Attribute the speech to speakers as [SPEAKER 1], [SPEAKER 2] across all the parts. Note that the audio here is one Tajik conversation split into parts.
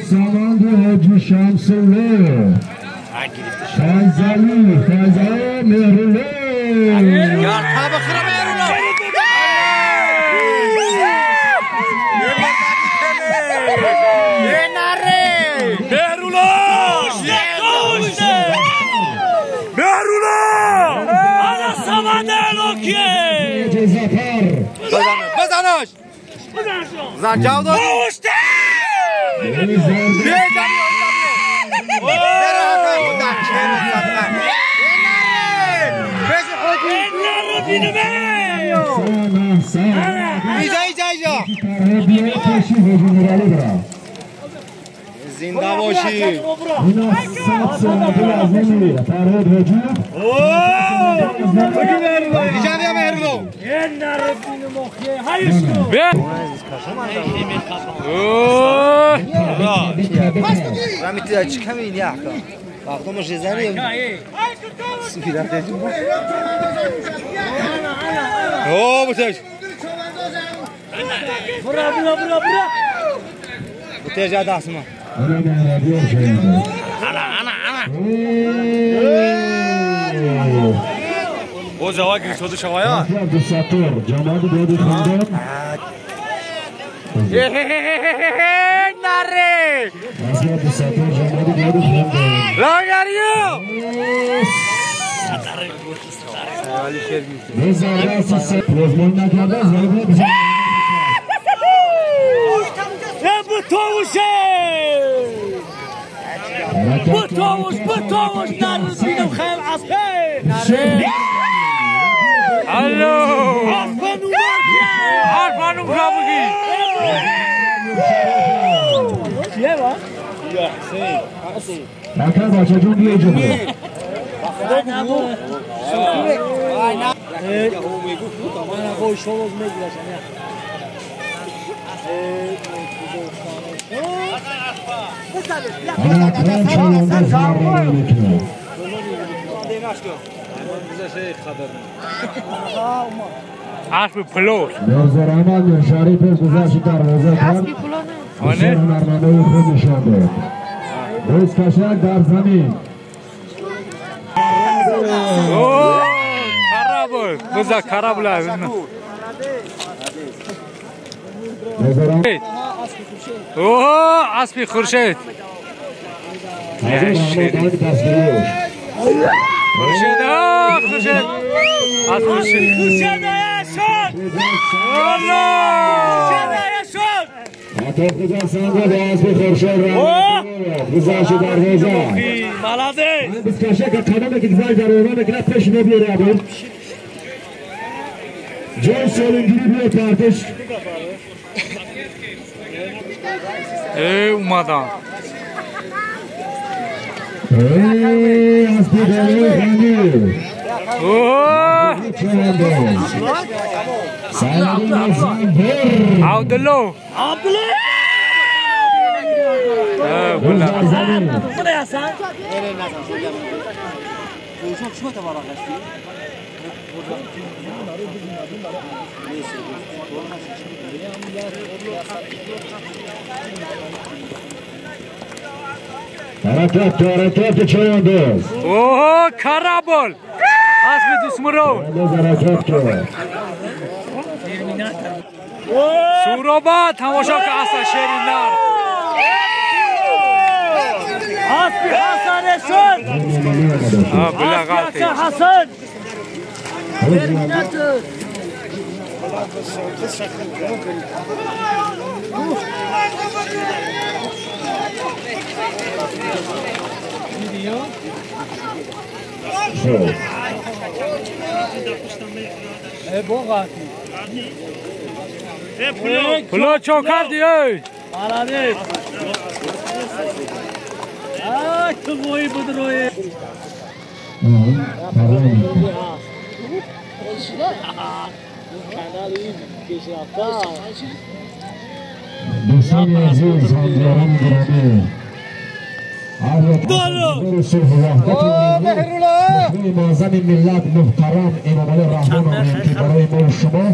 [SPEAKER 1] Саманди Ҳоҷи Шамсулло. Файзали, Файзали Меҳрулло.
[SPEAKER 2] بزنش زن جاو دادی زنده باشی.
[SPEAKER 3] O zaman giriş şavaya.
[SPEAKER 2] Nare! Lagariyo!
[SPEAKER 4] بتوش نارزینم خیل عصبه
[SPEAKER 3] الو عرفانو كابوكي
[SPEAKER 4] يا حسين
[SPEAKER 1] هكذا تجون يجب
[SPEAKER 3] اسب پلور
[SPEAKER 1] نوزرمان شریف گذاشت دروازه کرد. هنرمندای خود نشان داد. روز کشک در زمین.
[SPEAKER 3] خراب بزا خراب لا. اوه اسب خورشید. خورشید خورشید اسب خورشید. ای اومدم. عبدالله عبدالله
[SPEAKER 1] حرکت حرکت چایانداز.
[SPEAKER 3] اوه کرابل اسب دوسمرو سورابا تماشا که اصلا شیرین نر
[SPEAKER 4] اسب حسن شد اسب حسن
[SPEAKER 3] پلو چوکر دیگه
[SPEAKER 1] دوستان عزیز، همکاران گرامی، معظم ملت محترم امام علی رحمان که برای ما و شما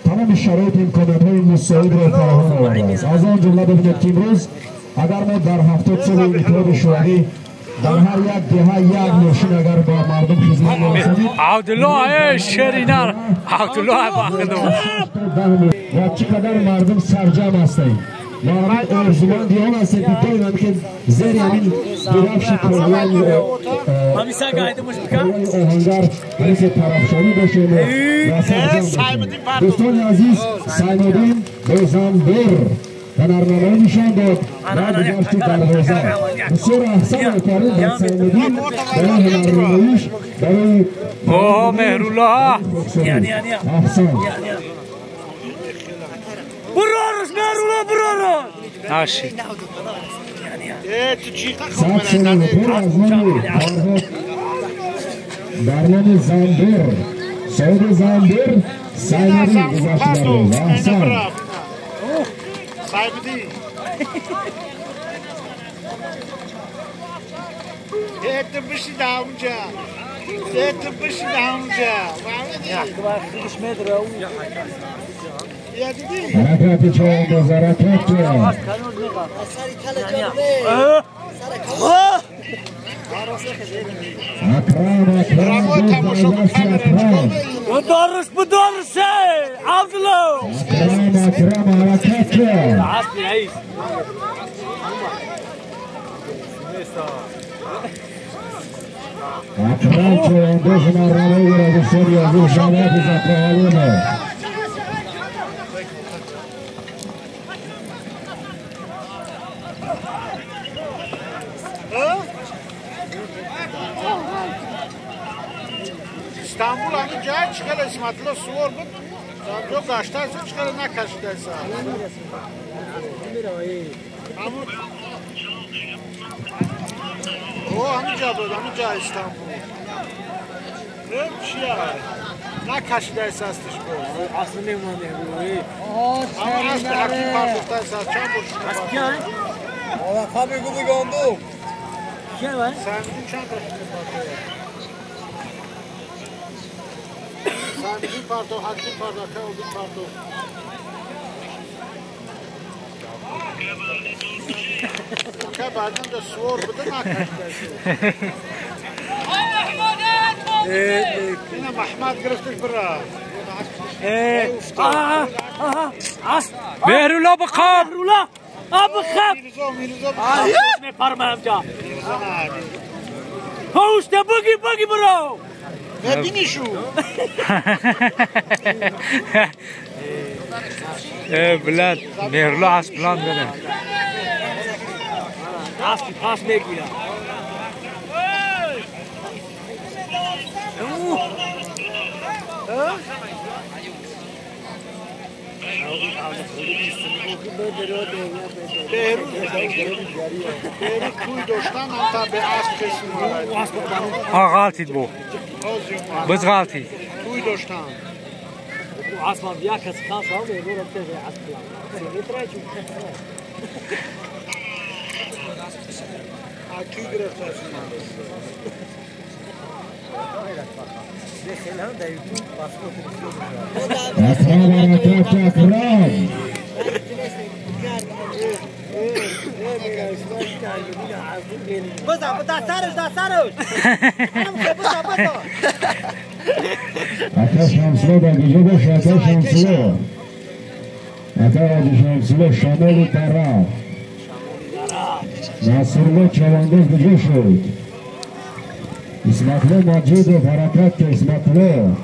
[SPEAKER 1] تمام Тамоми шароит имкониятҳои мусоидро фароҳам овардааст. Аз он ҷумла бибинед ки имрӯз агар мо дар 70 соли Иттиҳоди Шӯравӣ дар ҳар як деҳа як мошин агар ба мардум хизмат мерасонид,
[SPEAKER 3] Абдулло шери нар, Абдулло бахтидо.
[SPEAKER 1] Ва чӣ қадар мардум сарҷам ҳастем. Ва орзуманди он ҳастем ки доим ки зери ҳамин дурафши корвони оҳангар ҳамисе тарафшонӣ бошем ва сарҷам бошем. Дӯстони азиз, Саймуддин бо занбур ҳунарнамоӣ нишон дод ва гузашти дарвоза. Бисёр аҳсан офарин ба Саймуддин барои ҳунарнамоиш, барои
[SPEAKER 3] Меҳрулло.
[SPEAKER 1] Аҳсан.
[SPEAKER 4] Бурорус, Меҳрулло, бурорус.
[SPEAKER 3] Нашид.
[SPEAKER 1] 100 сомонӣ пул аз номи дар номи Занбур, соҳиби Занбур Саймуддин гузашти дарвоза. Аҳсан. حرکت چهانداز، حرکت. اکرم، اکرم، اکرم.
[SPEAKER 4] بدارش، بدارش، عبدالله.
[SPEAKER 1] اکرم، اکرم، حرکت. اکرم چهانداز هنرنمایی دارد. دوستان عزیز، جماعت زفرعلومه.
[SPEAKER 5] استانبول همین جای چقدر اسمتلا سوار بود جو گشته است چقدر نکشیده است همون او همین جا بود همین جا استانبول چیه نکشیده است استش بود
[SPEAKER 4] اصلا نمی‌مانده
[SPEAKER 5] همون از حکی پرداخته است چند بود
[SPEAKER 4] از کیه؟
[SPEAKER 2] آقا خبی گوبی گاندو
[SPEAKER 4] کیه باید؟
[SPEAKER 5] سندین چند تا سندین پرداخت حکی پرداخت اوبی پرداخت که بعداً در سوار بوده نکشیده است اینم احمد گرفتش برا.
[SPEAKER 3] مهرالله بخواب.
[SPEAKER 4] مهرالله بخواب. میپرم اینجا. هوش ده بگی بگی برو.
[SPEAKER 5] ببینیشو.
[SPEAKER 3] بلاد مهرالله از بلند بده.
[SPEAKER 4] اسبی پاس میگیره.
[SPEAKER 5] بهروز توی داشتن هم تا به اسب کسی
[SPEAKER 3] ها غالتید بو بز غالتید
[SPEAKER 5] توی داشتن
[SPEAKER 4] اصلا بیا کس خاص ها به رو رفته اسب
[SPEAKER 5] توی گرفت
[SPEAKER 1] اکرم حرکت اکرم
[SPEAKER 2] بزن بزن سرش در سرش بزن بزن
[SPEAKER 1] اکا شمسلو در گیجه باشه. اکا شمسلو، اکا حاجی شمسلو شمال طرف نصرالله چوانداز بجا شد. اسمتلو مجید حرکت که اسمتلو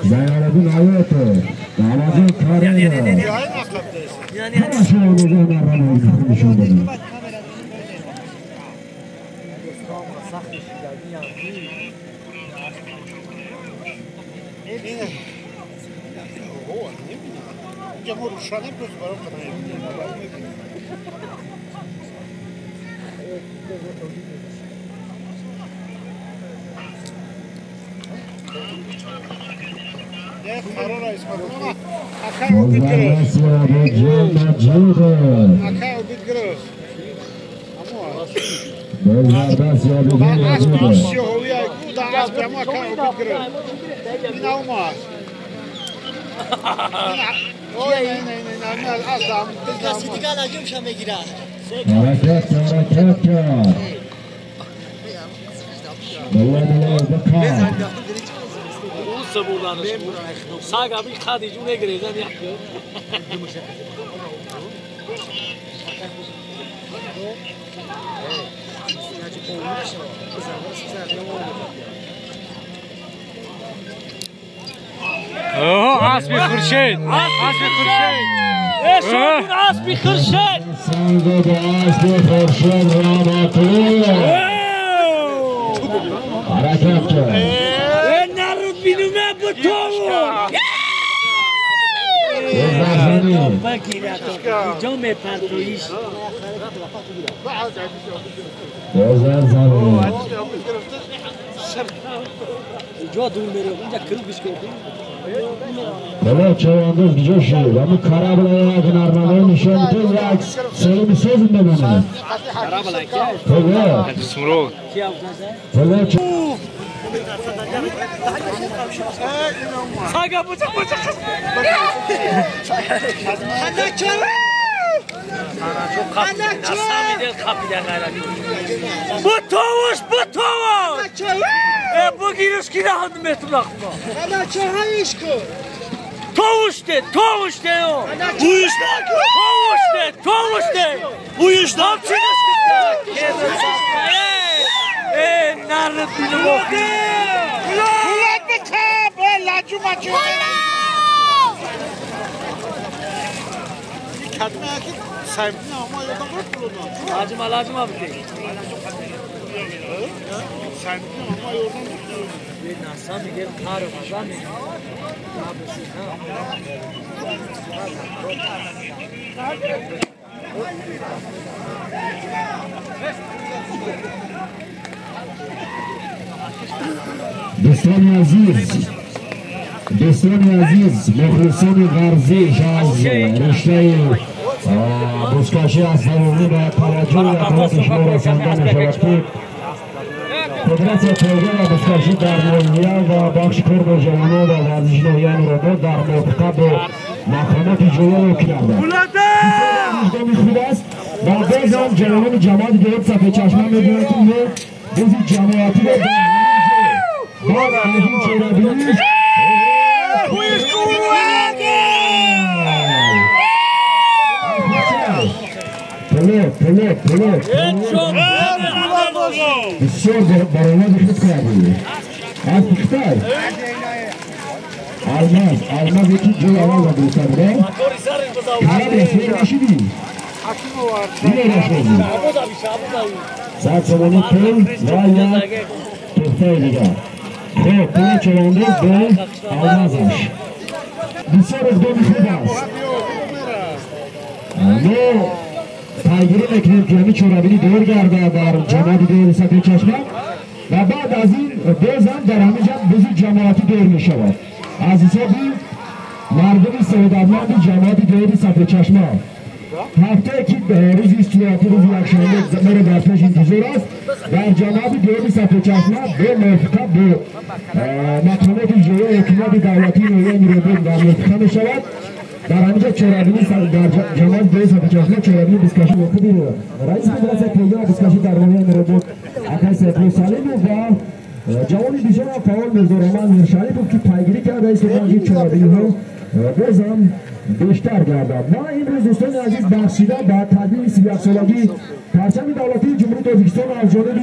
[SPEAKER 1] زینالدین حیاته محمدجان کریمه همه شما نظام نشان دادن. حرکت حرکت کرد. بالا بالا بکار.
[SPEAKER 3] اوه عاصمي خورشيد عاصمي خورشيد ايش عاصمي خورشيد
[SPEAKER 1] سنگ عاصمي خورشيد راماتور حرکت کرد.
[SPEAKER 4] نرد بینومه بتاو جام پرتویش جا دور میره اونجا کروبش کرد.
[SPEAKER 1] بالا چوانداز کجا شد؟ اما کربلا یک نرمال نشان میده یک سلام ساز میمونه. بالا
[SPEAKER 4] ساقا بوچا بوچا بتاوش بتاوش بگیرش که نهاد متر نخواه توشته توشته توشته توشته بویش نامچینش که نرد بینو بخی
[SPEAKER 5] پولاد بکب لجو مجو کدمه که سایبینه اما یادم رو پولادم
[SPEAKER 4] لاجما لاجما بکی
[SPEAKER 5] سایبینه اما یادم رو
[SPEAKER 4] ناسا میگه کارو مزا میگه
[SPEAKER 1] دوستان عزیز مخلصان ورزش از رشته بزکشی از ضروری به توجه و اطلاعات شما رسانده می‌شود که فدراسیون پایگاه و بزکشی در ناحیه و بخش کار با جوانان و ورزش ناحیه نورآباد در موافقه با مقامات اجرایی کرده اقدامی خوب است و باز هم جوانان جماعت گرفت صفحه چشمه می‌گویند که ما بازی جماعتی را در با این چرابینی پلو پلو بسیار برآمد خود کردی از پختر الماز یکی جای اول را گرفته بوده کرم رسمی نشیدی اینه رشیدی 100 سومانی پول و یک تحفه دیگر. خب پول چوانداز به المازش بسیار اقدام خوب است. ما پیگیری میکنیم که همین چورابینی دور گرده در جماعت دور سطح چشمه و بعد از این باز هم در همین جمع بزرگ جماعتی دور می شود از حسابی مردم سعادتمند جماعت دور سطح چشمه. هفته که روز استراحتی روز یکشنبه مرا در پیش انتظار است در جماعت دور سطح چشمه به موافقه با مقامات اجرایی حکومت دولتی ناحیه نورآباد در موافقه می شود. در همینجا چرابینی در جماعت دو سطح چشمه چرابینی بزکشی وقتی رئیس فدراسیون پایگاه بزکشی در ناحیه نورآباد آقای سیف‌الله سلیمов و جوانی بسیار فعال میرزا میرشریفов که پیگیری کرده است که چرابینی‌ها باز هم بیشتر گردد. ما امروز دوستان عزیز بخشیده به تدوین 31 سالگی پرچم دولتی جمهوری تاجیکستان از جانب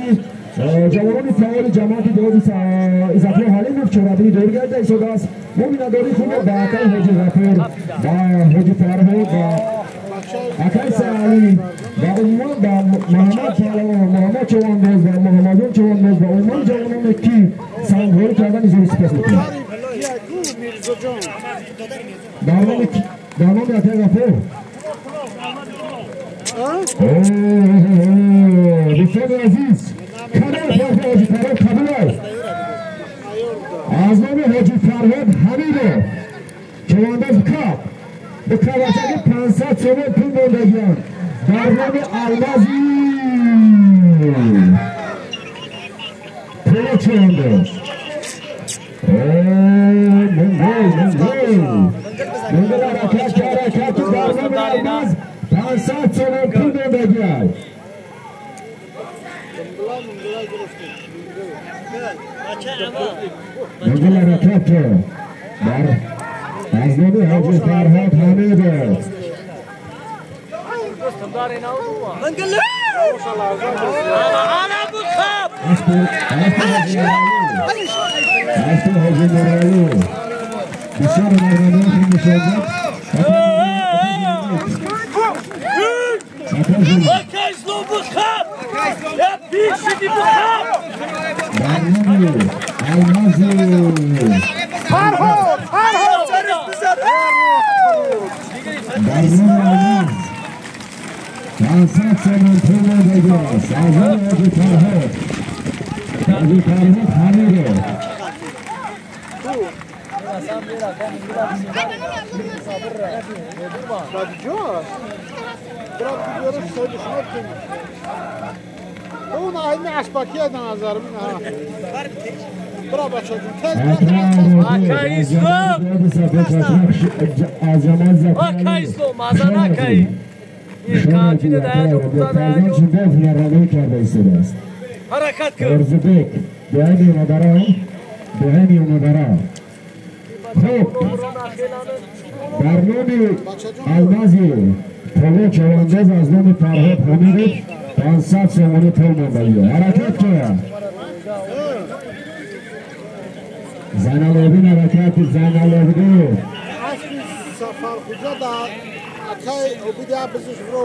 [SPEAKER 1] جوانان فعال جماعت دهات عزت‌الله حلیمов چرابینی دور گردیده ایستاده است. ما میناداری خود به آقای حاجی غفور، به حاجی فرهاد، به آقای سعلی و عموما به محمد چوانداز و محمدجان چوانداز و عموما جوانانی که سنگواری کردن زیر سپاس میکنیم. در نام آقای غفور دوستان عزیز کمال حاجی فرهاد قبول است. از نام حاجی فرهاد حمیدو چوانداز کپ به کواچک 500 سومون پول ماندگیان در نام المازی پول چوانداز. منگل حرکت که حرکت در نام الماز 500 سومون پول موندگی. منگل حرکت که در از نام حاجی فرهاد حمیده.
[SPEAKER 2] منگل
[SPEAKER 1] اسب حاجی نورالی بسیار هنرمندان خوب نشان داد.
[SPEAKER 5] فرهاد فرهاد
[SPEAKER 1] برنامه 500 سومون پول موندگی است از آن حاجی فرهاد. حاجی فرهاد حمیده.
[SPEAKER 5] اون آینه اسپاکیه در نظر من. برا بچه جون
[SPEAKER 3] آکای اسلام آکای اسلام مازن آکای حرکت کن.
[SPEAKER 1] ارزبک به اومدارا. خب در نام المازی پلو چوانداز از نام فرهاد حمیدی 500 سومونی پول موندگی. حرکت کن. زینالعابدین حرکت زینالعابدین.
[SPEAKER 5] سفر خوجا در اکای عبیدی بزش رو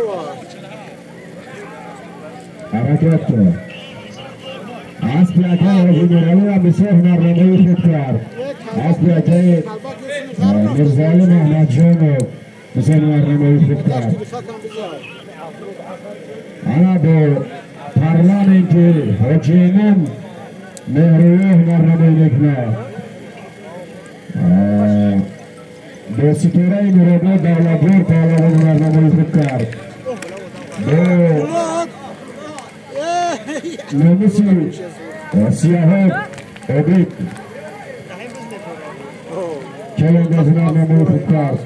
[SPEAKER 1] حرکت کن. اسب اکای حاجی نورالی هم بسیار هنرنمایی خوب کرد. اسب اکای میرزاعلی محمد جان بسیار هنرنمایی خوب کرد. انا با پارلمنت حاجی امام مهروی هنرنمایی میکنه. با ستاره نورآباد دولتبار پهلوان هنرنمایی خوب کرد. با ناموس سیاهاب عبید چلنداز هنرنمایی خوب کرد.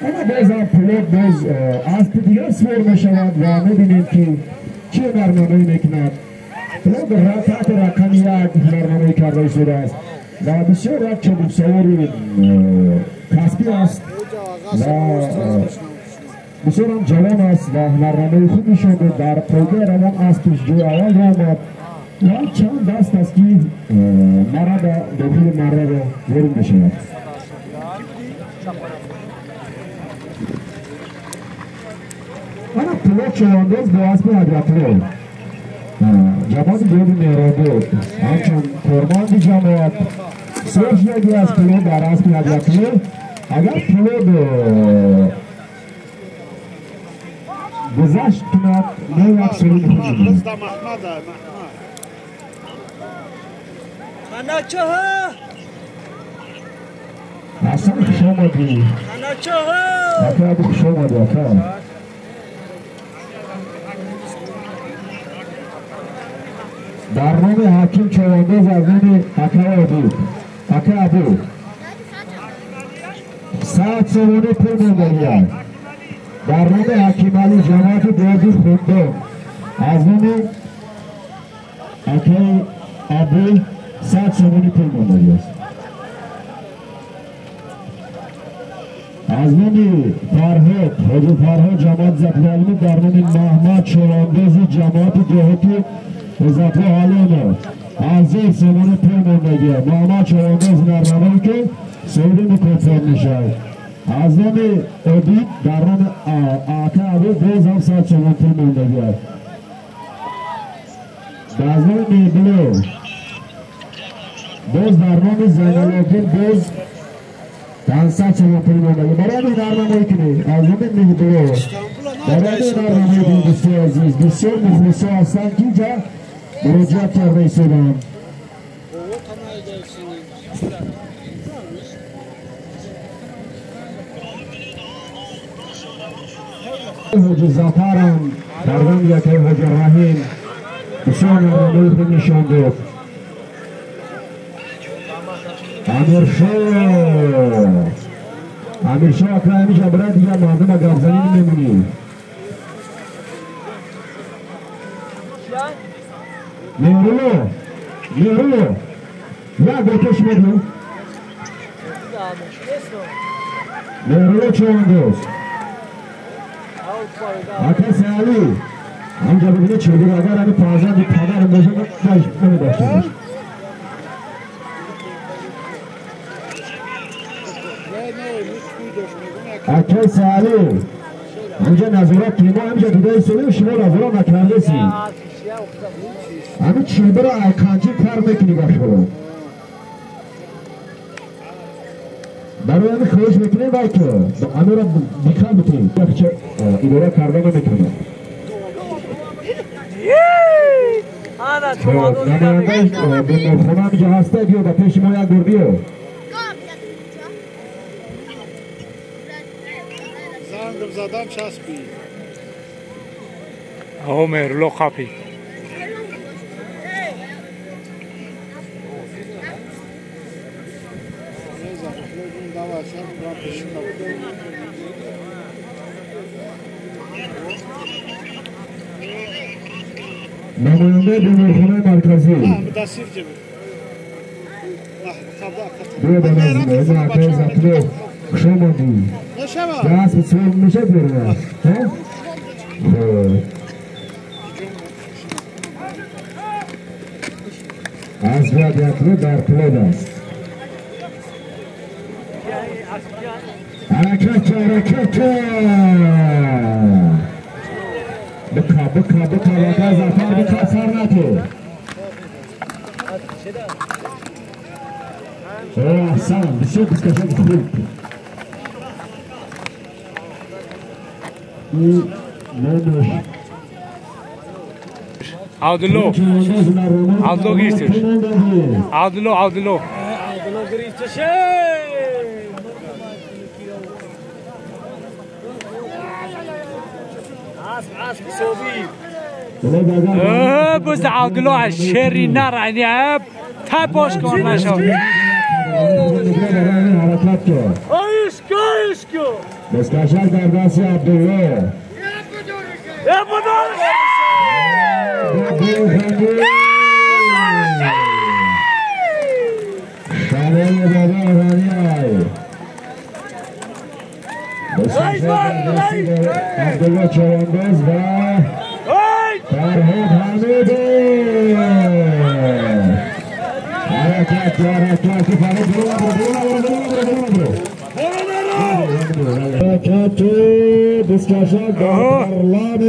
[SPEAKER 1] اما باز هم پولاد باز اسب دیگر سوار میشود و میبینیم که چه هنرنمایی میکند. پولاد تحت رقم 1 هنرنمایی کرده شده است و بسیار یک چابک سوار کسبی است و بسیار هم جوان است و هنرنمایی خوب نشان داد. در پایگاه روان اسبش جای اول را آمد و چند دست است که مرا داخل مره را وارد میشود. انا پولاد چوانداز با اسب حضرتلو جماعت دیاد مهرآباد همچون کارمند جماعت سوار شدگی از پولاد در اسب حضرتلو. اگر پولاد گذشت کند ما یک سرود خود می‌دهیم. حسن خوش آمدی. اکا ابو خوش آمدی اکا. در نام حکیم چوانداز از نام اکا ابو اکا ابو 100 سومونی پول موندگی. در نام حکیم علی جماعت دیادی خوندان از نام اکا ابو 100 سومونی پول موندگی است. از نام فرهاد حاجی فرهاد جماعت زفرعلمی در نام محمد چوانداز جماعت دهاتی عزت‌الله حلیمه 1000 سومونی پول موندگی. محمد چوانداز هنرنمایی که صاحب مکافات میشه. از نام عبید در نام اکا ابو باز هم 100 سومون پول موندگی. از نام میبلو باز در نام زینالعابدین باز 500 سومون پول موندگی. برای هنرنمایی کنی از نام میبلو برای هنرنمایی کنی. دوستان عزیز بسیار مخلص هستند که اینجا مراجعت کرده ایستادند. حاجی زفرم در نام یکی حاجی رحیم بسیار هنرنمایی خود نشان داد. Амиршоҳ Амиршоҳ ака ҳамиша бирад дигар мардума гапзанӣ намемонӣ. Меҳрулло Меҳрулло як бор пеш медиҳ. Меҳрулло човандоз ака Саали ҳамҷа бибинед чилбир агар ҳами фарзанди падарам бошад намедоштамаш. Акай Саали ҳамҷа назорат кунем, ҳамҷа дидаи солим шумо назорат накардесӣ. Ҳами чилбира айқанҷи фарқ мекунӣ ба шумо. Барои ҳами хоҳиш мекунем вай ки ҳамеро диққат битем, идора карда наметавонад. Намояндаи беморхона ҳамиҷа ҳаста, биё ба пеши мо як бор биё.
[SPEAKER 5] Зangım часпи.
[SPEAKER 3] Аҳо Меҳрулло қапи.
[SPEAKER 1] Намояндаи беморхонаи марказӣ. Биё ба назди мо, акаи Затло, хуш омадӣ. Даст бисёр мешад берун. Хуб. Аз Радиатло дар плод аст. Ҳаракат, ҳаракат. Бика, бика, бика, ака Зафар, бика, сар нате. Аҳсан, бисёр дискашаки хуб.
[SPEAKER 3] Абдулло Абдулло гирифтеш. Абдулло Абдулло
[SPEAKER 4] Абдулло гирифтеш. بز عبدالله از شری نر عنی عب تا باش کار نشد. آیشکو آیشکو
[SPEAKER 1] بسکشک در دست عبدالله. شمال بابا غنی عبدالله چوانداز و فرهاد حمیدی. حرکت حرکت فرهاد برو برو برو برو برو برو حرکت دستکشک در پارلمان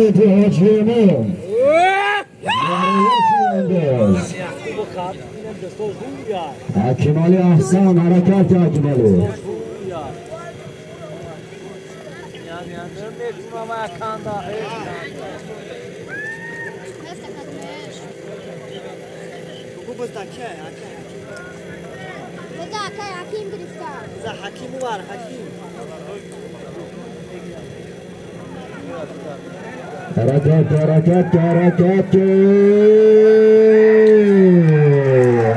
[SPEAKER 1] حاجیمون. حکیمالی احسان حرکت حکیمالی. حرکت حرکت حرکت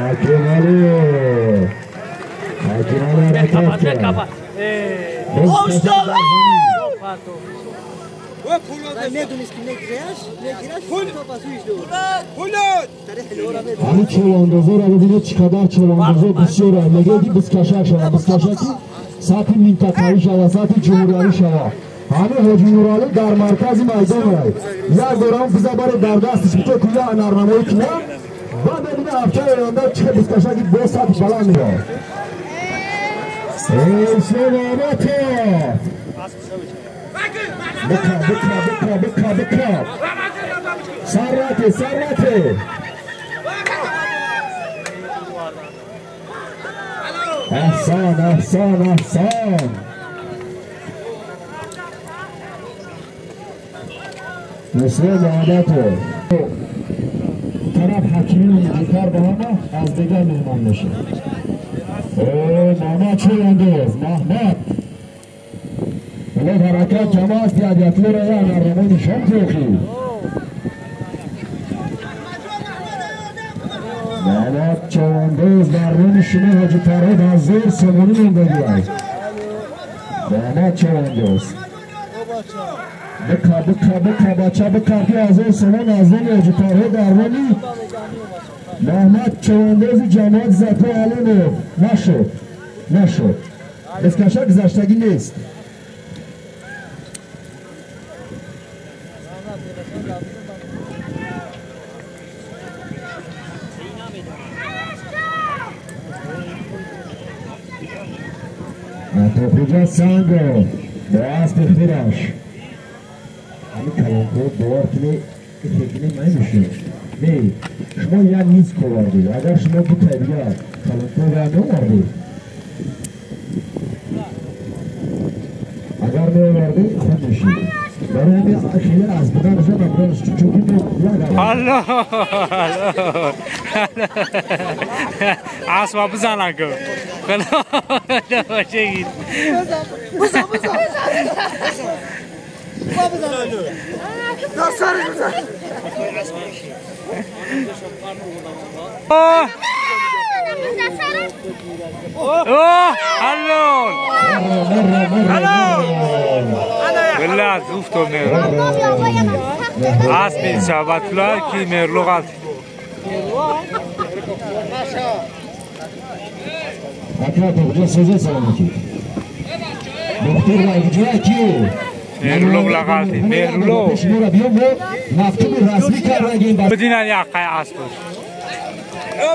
[SPEAKER 1] حکیمالی حکیمالی حرکت ҳамин чоландозоро бибинед чӣ қадар чоландозо бисёра. Мегӯяд бискашак шава, бискашаки сатҳи минтақавӣ шава, сатҳи ҷумҳуриявӣ шава. ҳамин ҳоҷи Нуралӣ дар маркази майдон рай. Як борам бизабаре дар дастиш бите куя нарнамоӣ кунам, баъд бибина ҳафтаи оянда чӣ бискашаки бо сатҳи баланд меояд. Эйсомаматов бика бика бика бика бика саррате саррате. احسان احسان احسان. مثل عادته طرف حکیمی نزدیکتر به همه از دیگر مهمان میشه. محمد چولاندوز محمد ولاد حرکت جماعت بیادیتلی را یا نرمانی نشان توخی. محمد چواندوز Боз дар номи шумо ҳоҷи Фарҳод 1000 сомонӣ мондагиаст. Муҳаммад Чавандоз. Бика, бика, бика, бача, бика, ки 1000 сомон аз номи ҳоҷи Фарҳод дар номи Муҳаммад Чавандози ҷамоат Зато Алимов. Нашуд, нашуд. Бискаша гузаштагӣ нест. Атоқуҷа Сангов бо аспи худаш. Ҳамин калонкӯ бовар кунед, хекини намешуд. Не, шумо як низ ковардед. Агар шумо дутай дигар калонкӯ меовардед, агар меовардед хуб мешуд. Барои ҳамин хеле аз будан набуданаш, чунки мо як
[SPEAKER 3] Алло, алло. Асба бизанан ку. Худо
[SPEAKER 2] بزن بزن بزن بزن.
[SPEAKER 3] اوه الو بالله زوفتو ميرلو اسمي شعبات كي ميرلو غلط. ميرلو لغالتي ميرلو بدينا يا قاي عصبر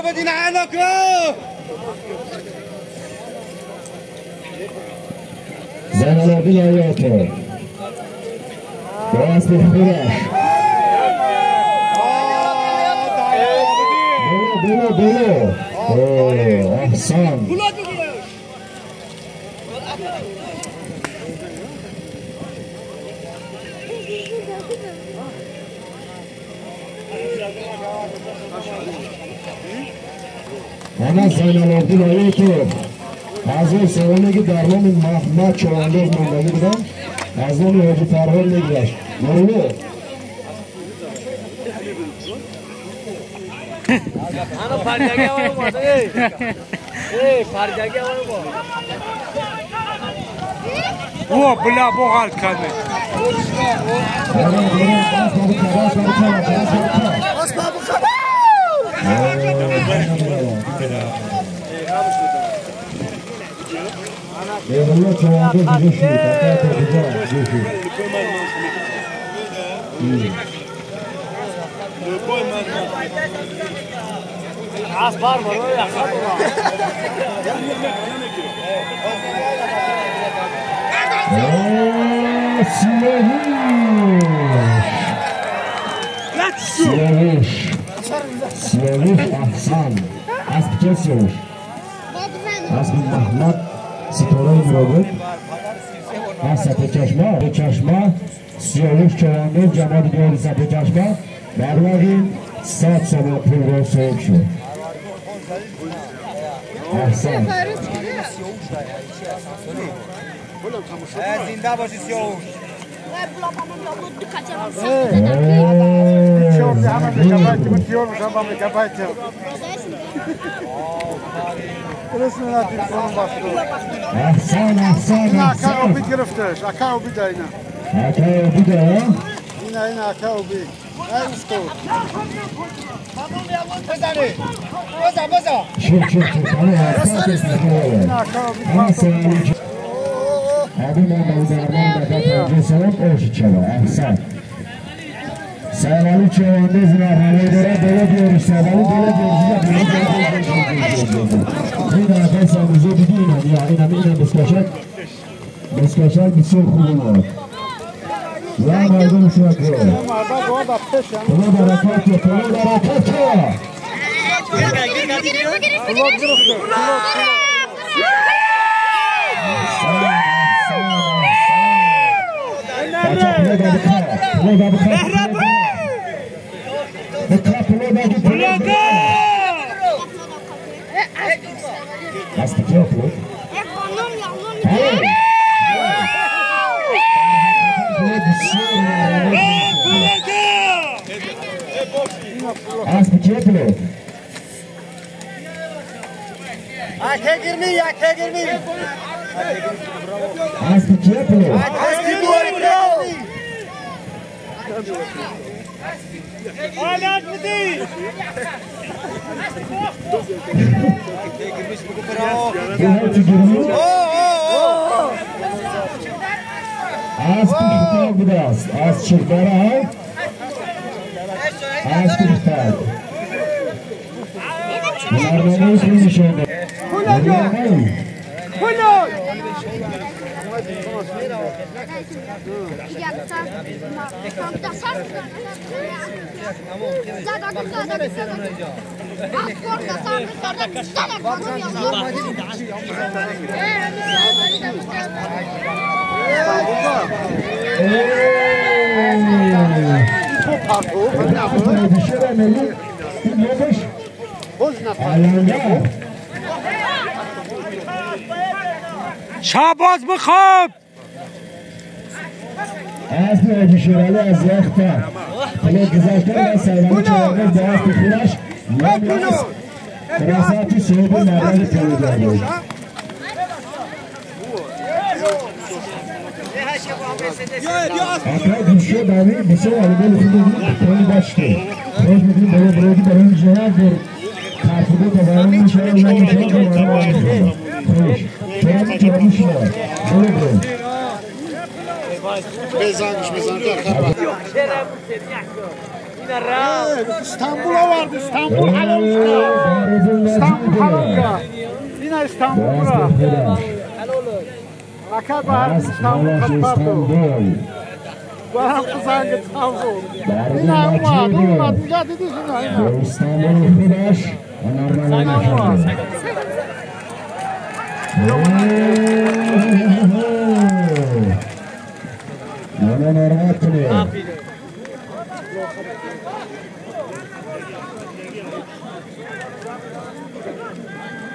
[SPEAKER 5] بدينا عنك.
[SPEAKER 1] زين العابدین با اسب خودش. بلو بلو بلو. احسن. انا زین العابدین آیاتو 1000 سوانه که در نام محمد چوانداز ماندگی بودم از نام حاجی فرهاد میگذشت. مولو
[SPEAKER 3] او بلا بو غلط كامل.
[SPEAKER 1] سیاوش سیاوش احسن. اسب که سیاوش؟ اسب محمد ستاره مرابط از سطح چشمه به چشمه سیاوش چوانداز جماعت دیار سطح چشمه مبلغ 100 سوم پول را صاحب شد. احسن.
[SPEAKER 5] زنده باشی سیاوش.
[SPEAKER 1] احسن احسن احسن.
[SPEAKER 5] اکا گرفتش، اکا بیده اینا.
[SPEAKER 1] اکا بیده
[SPEAKER 5] اینا اینا اکا بی. بزن بزن.
[SPEAKER 1] شوف شوف شوف انا احسن. سوالی چوانداز مرحله داره بالا بیارش. سوالی بالا بیارش. این آقای ساموزه دیدی اینم یا اینم اینم بسکشک بسکشک بسیار خوب اومد. یا مردم شما کن خدا برکات یا خدا برکات یا اسب کیه پلو؟ Асби кия пуло? Асби хитак будааст. Аз Чирдара асби хитак. Ҳунарнамои худ нишон дод.
[SPEAKER 4] شاباز بخواب.
[SPEAKER 1] اسب حاجی شیرالی از یخته پلو گذاشته و سیلانی چهارمه با اسب خودش نمی‌رس رساتی صاحب مبلغ پلو گردید. اکای دیشو دامی بسیار عالی خود پلی باشته خوش میدیم برای برای برای جناب بر کارخوده دوباره میشه و نمیشه خوش چرا چرا برو
[SPEAKER 5] بزنش بزن استانبول آورد. استانبول حلال استانبول حلال اینا استانبول را اکا بار استانبول خطبه بار زنگ استانبول اینا اومد اومد میگه دیدی اینا
[SPEAKER 1] استانبول خودش هنرمند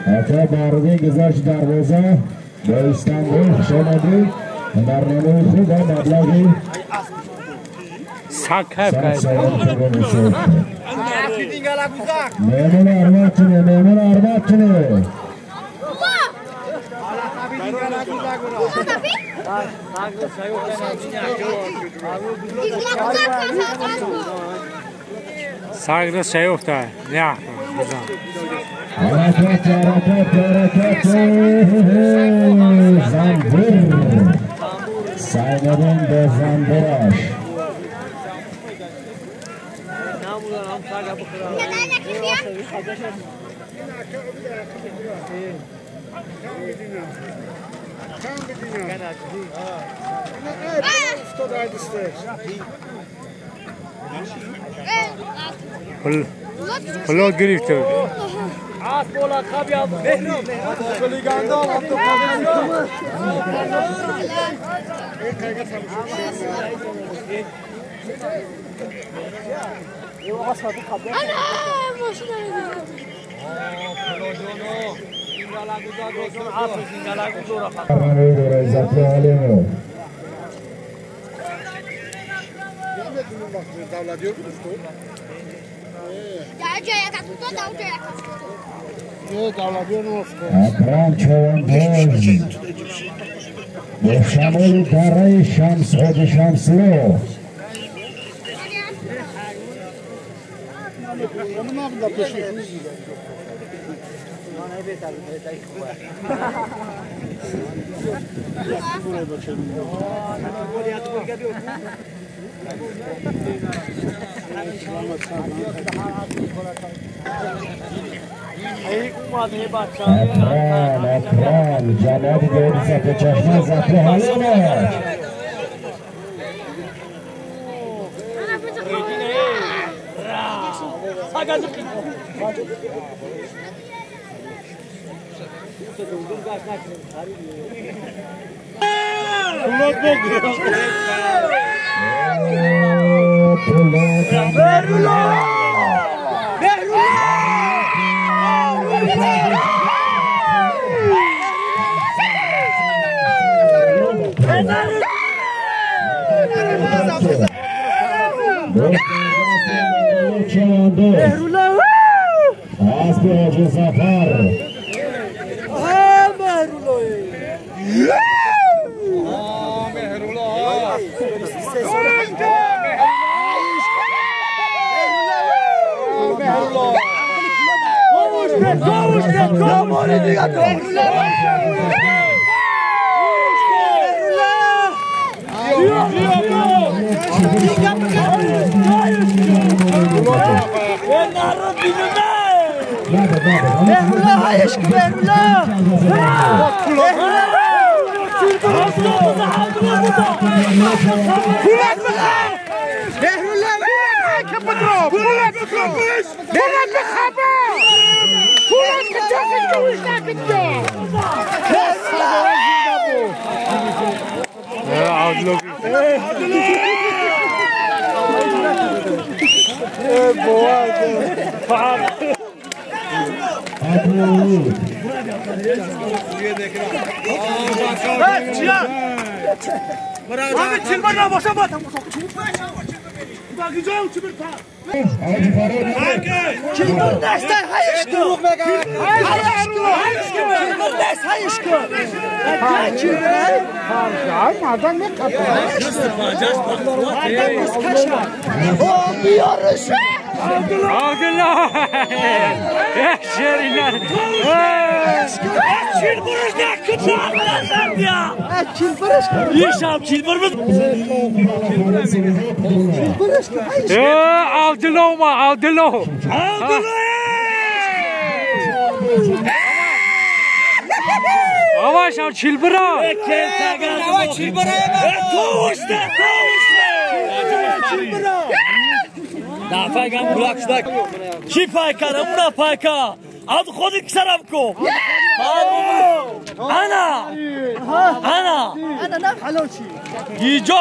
[SPEAKER 1] اکا باردی گذاشت دروازه با استانبول خوش آمدید. برنامه خوب و مبلغی مهمون ارماتونه مهمون ارماتونه
[SPEAKER 4] ساگرا شیفته نه
[SPEAKER 1] حرکت حرکت حرکت زنبور سایدن به زنبورش
[SPEAKER 4] پلو گرفته اکرم چوندوز با شمال دره شمس حاج شمسلو اکرم اکرم جماعت دور زپ چشمه زپ حالیمه اسب حاجی ظفر
[SPEAKER 3] کی پایکا نمونه پایکا از خودی کسرم کو انا انا
[SPEAKER 2] انا نفعل شيء
[SPEAKER 3] يجو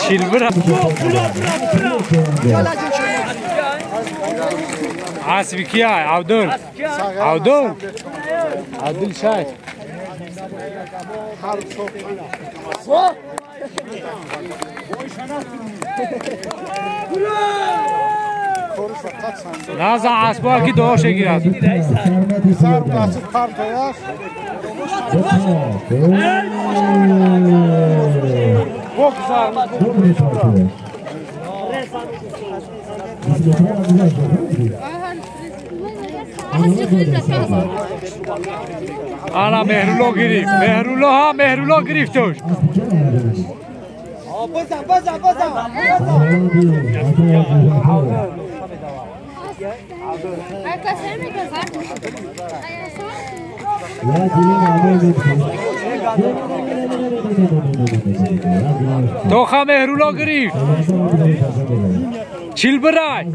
[SPEAKER 3] چیلبرا عاصفی کیا عبدال عبدال عبدال شاید نازا عصبا کی دو شگیرد انا مهرولو گرفت مهرولو ها مهرولو گرفتوش
[SPEAKER 2] بزن بزن بزن
[SPEAKER 4] توخا مهرولو گرفت چیل برای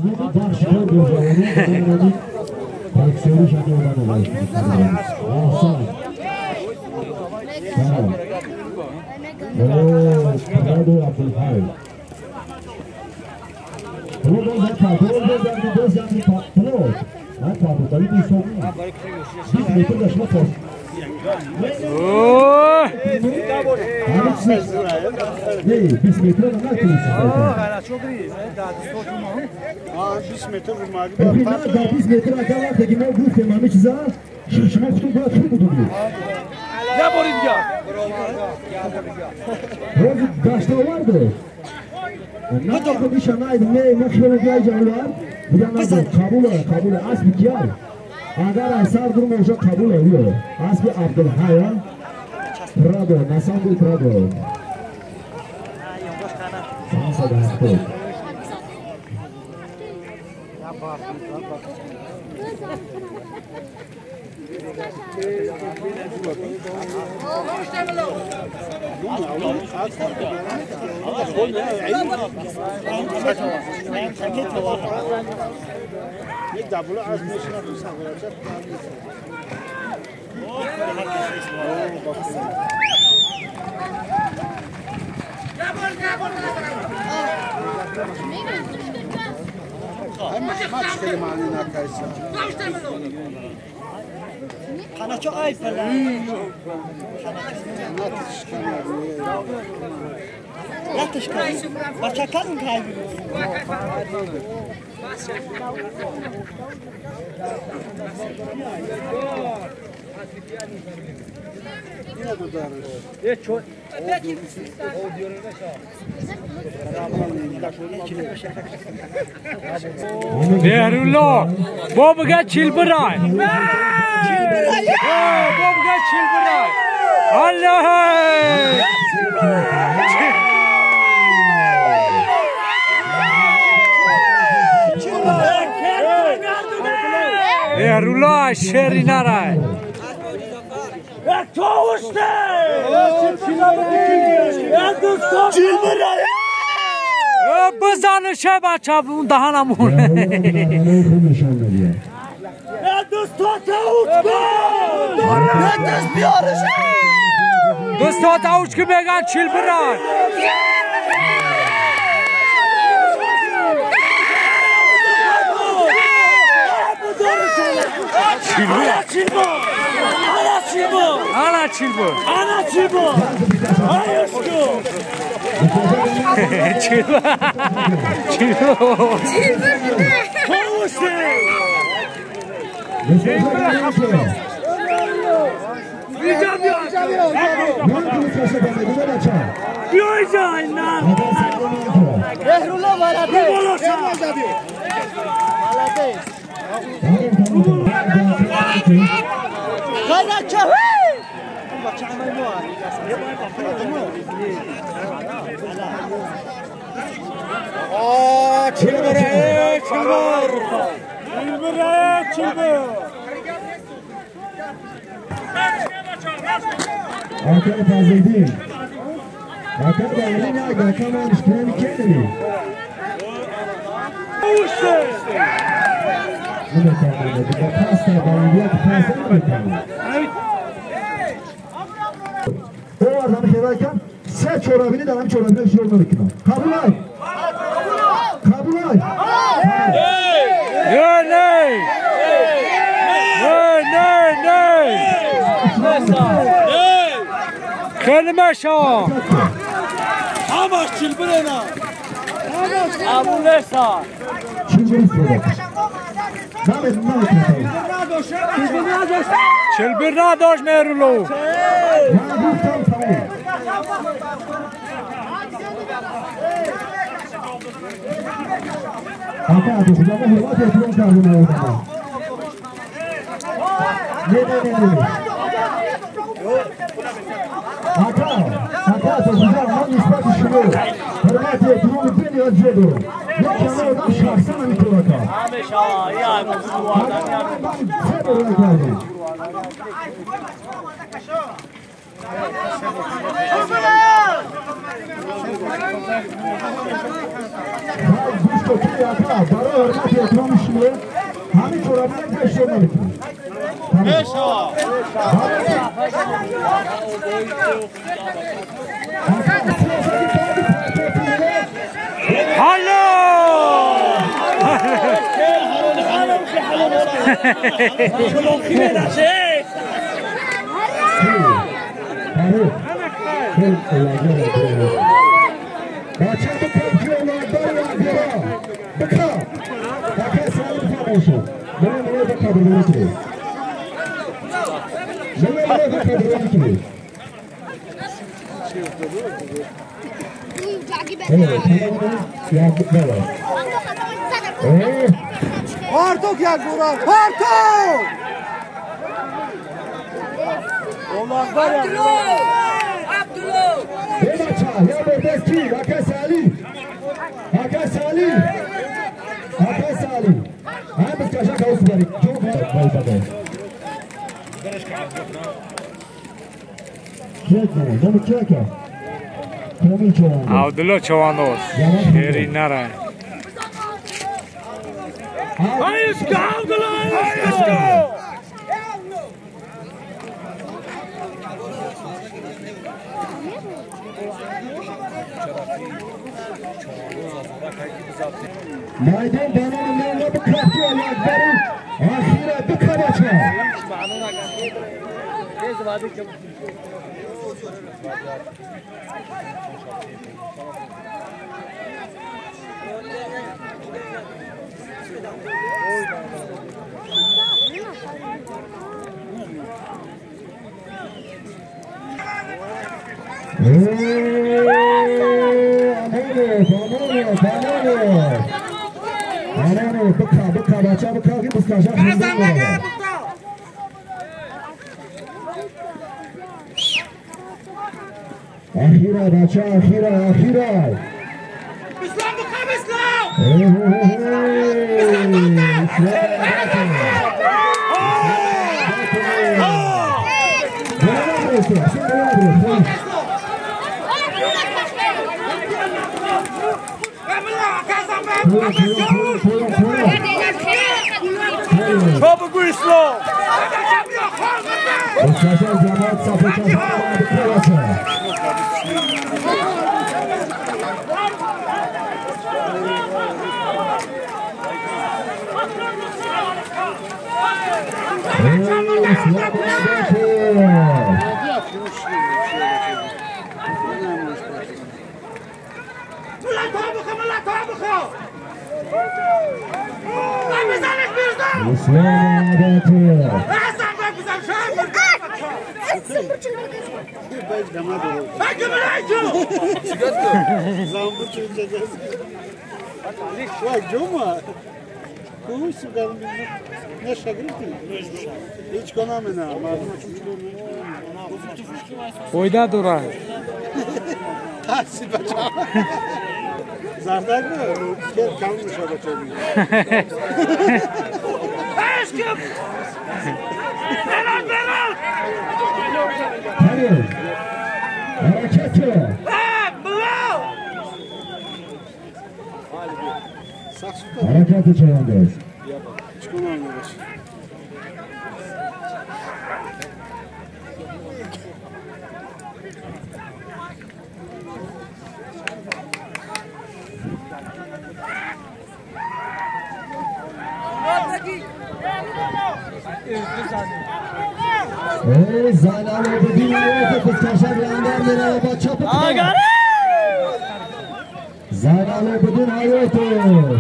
[SPEAKER 1] اگر اثر درم اوجا قبول اویو اسب عبدالحی پرادو نسان پرادو 570
[SPEAKER 4] مهرالله بابا قال شيل براي بابا قال شيل براي الله مهرالله شری نرای بزن شه بچه اون دهنمون دوستا تاوش که بگن چیل برن انا چیل بر انا چیل بر چیل بر چیل بر
[SPEAKER 1] آقای فضل‌الدین آقای دلیل آقا من اشتراک کردی او از همه خیلی کم سه چورابینی دارم چورابینی شروع نمیکنم قبول های قبول های
[SPEAKER 4] نه نه نه نه خیلی مشا
[SPEAKER 3] همش چیل برنا ابو
[SPEAKER 4] چل بر نداشت مهرالله
[SPEAKER 5] پارتو یک بورا پارتو
[SPEAKER 4] عبدالله چواندوز شیری نره
[SPEAKER 3] Let's go, Abdullah! Let's go!
[SPEAKER 1] майдон ба номи мелла бикафти Алиакбари охира бикабача. Бика, бика, бача, бика, ки бискаша хунда меравад. Ахира, бача, ахира, ахира.
[SPEAKER 2] Ислам, бика, Ислам!
[SPEAKER 4] Ислам! Фойда дорад.
[SPEAKER 1] Harekatı çayandayız. Zaynalobidin Hayotov.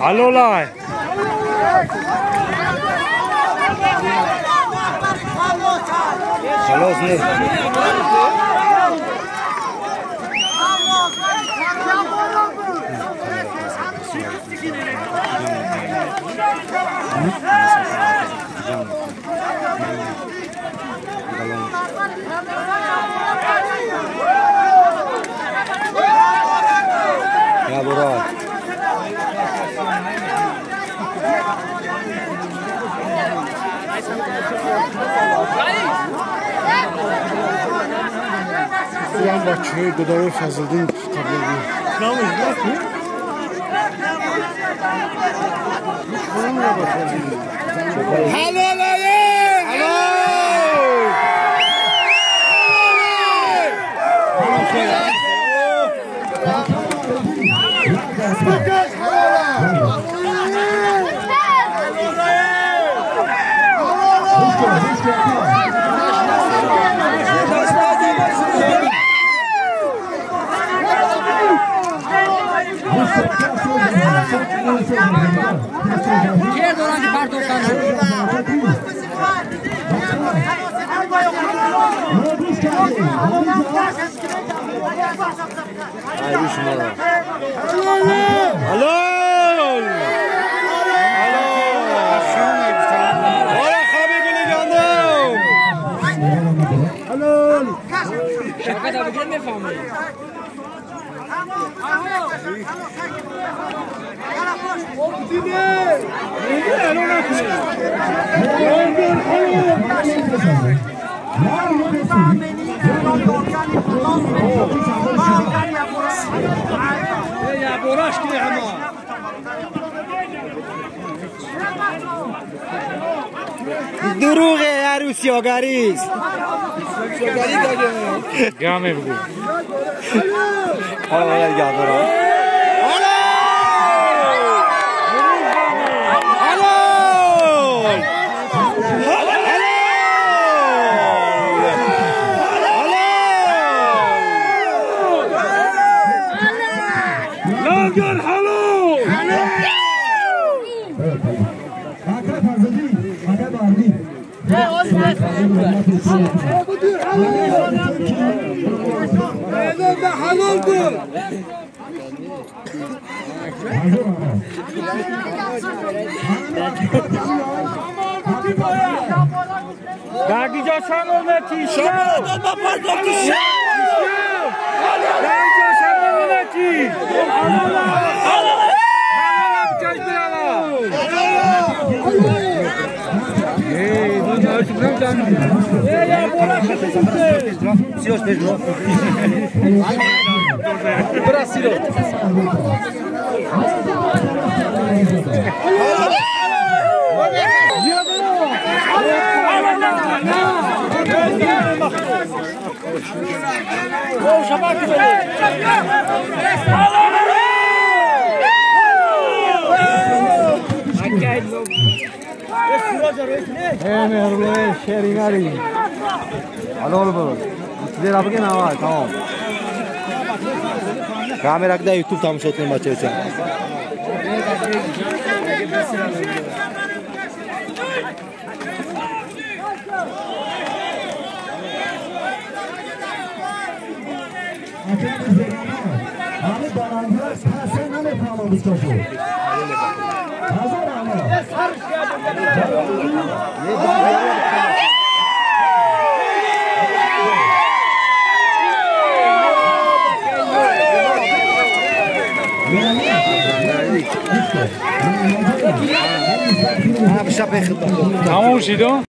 [SPEAKER 3] Alolay.
[SPEAKER 6] Ya bro.
[SPEAKER 5] Ulan бачаҳои Додарои Фазлиддин таблиғ.
[SPEAKER 6] دروغ عروسی آگریست
[SPEAKER 3] گامه بگو
[SPEAKER 6] حالا گابرا
[SPEAKER 3] دقیقا شمال نتی دقیقا شمال نتی
[SPEAKER 6] Камера кда YouTube тамошо кунем бачаҳо.
[SPEAKER 3] تمام شد.